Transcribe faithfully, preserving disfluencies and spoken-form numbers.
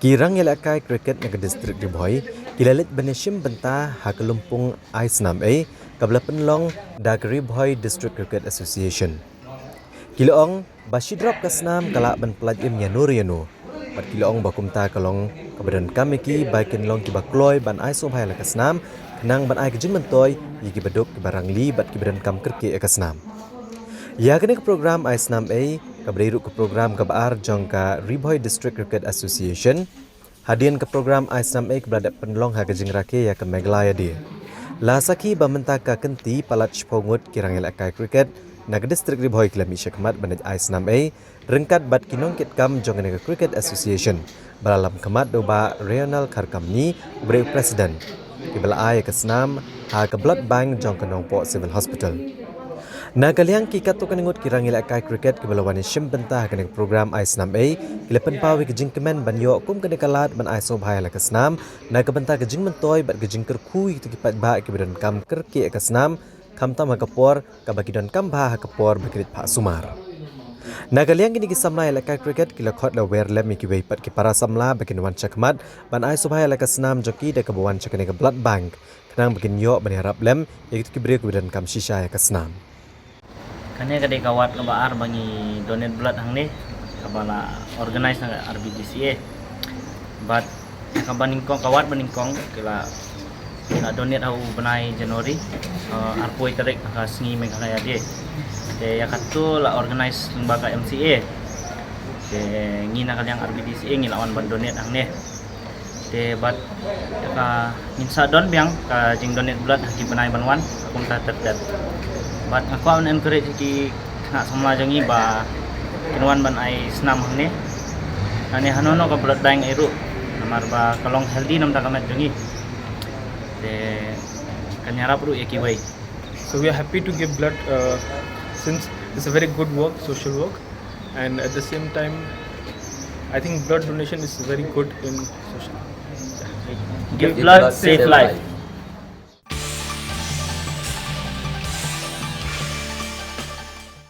Ki rang ïalehkai cricket na ka district Ri Bhoi ki la leit ban ïashim bynta ha ka lympung ai snam ei kaba la pynlong da ka Ri Bhoi District Cricket Association. Ki la ong ba shi drop ka snam ka lah ban pyllait im ïano re ïano. Bad ki la ong ba kumta ka long kaba donkam ïa ki ba kin long kiba kloi ban ai sngewbha ïa la ka snam, khnang ban ai ka jingmyntoi ïa kiba duk, kiba rangli bad kiba donkam kyrkieh ïa ka snam. Ïa kane ka program ai snam ei kaba dei ruh ka program kaba ar jong ka Ri Bhoi District Cricket Association. Hadien ka program ai snam ei kaba la dep pynlong ha ka jingrakhe ïa ka Meghalaya Day, la sakhi ba mynta ka kynti palat shiphew ngut ki rang ïalehkai cricket na ka district Ri Bhoi ki la mih shakhmat ban leit ai snam ei ryngkat bad ki nongkitkam jong kane ka Cricket Association, ba la lam khmat da u Bah Reynald Kharkamni, uba dei u president, kiba la ai ïa ka snam ha ka blood bank jong ka Nongpoh Civil Hospital. Na ka liang ki katto katne ngut ki rang ïalehkai cricket kiba la wan ïashim bynta ha kane ka program ai snam ei ki la pynpaw ïa ka jingkmen ban ïoh kum kane ka lad ban ai sngewbha ïa la ka snam na ka bynta ka jingmyntoi bad ka jingkyrkhu ïa kito ki paidbah kiba donkam kyrkieh ïa ka snam, khamtam ha ka por kaba ki donkam bha ha ka por ba ki leit phah sumar. Na ka liang kine ki samla ïalehkai cricket ki la khot la wer lem ïa kiwei pat ki para samla ba kin wan shakhmat ban ai sngewbha ïa la ka snam jong ki da kaba wan sha kane ka blood bank, khnang ba kin ïoh ban ïarap lem ïa kito ki briew kiba donkam shisha ïa ka snam. Kane ka dei ka ward kaba ar ba ngi donate blood hangne, kaba la organize na ka R B D C A. Bad ïa kaba nyngkong, ka ward ba nyngkong ki la, ki la donate ha u bnai January, uh, arphew tarik ha ka sngi Meghalaya Day. Te ïa katto la organize lyngba ka M C A. Te ngi na ka liang R B D C A ngi la wan ban donate hangne. Te bad ka ngin sa don biang ka jingdonate blood ha ki bnai ban wan, kumta ter ter. Bad nga kwah ban encourage ki khynnah samla jong ngi ba kin wan ban ai snam hangne. Hangne hano hano ka blood bank ei ruh, namar ba ka long healthy namar ka met jong ngi. Te kan ïarap ruh ïa kiwei. So we are happy to give blood, uh, since it's a very good work, social work, and at the same time, I think blood donation is very good in social. Give blood, save life.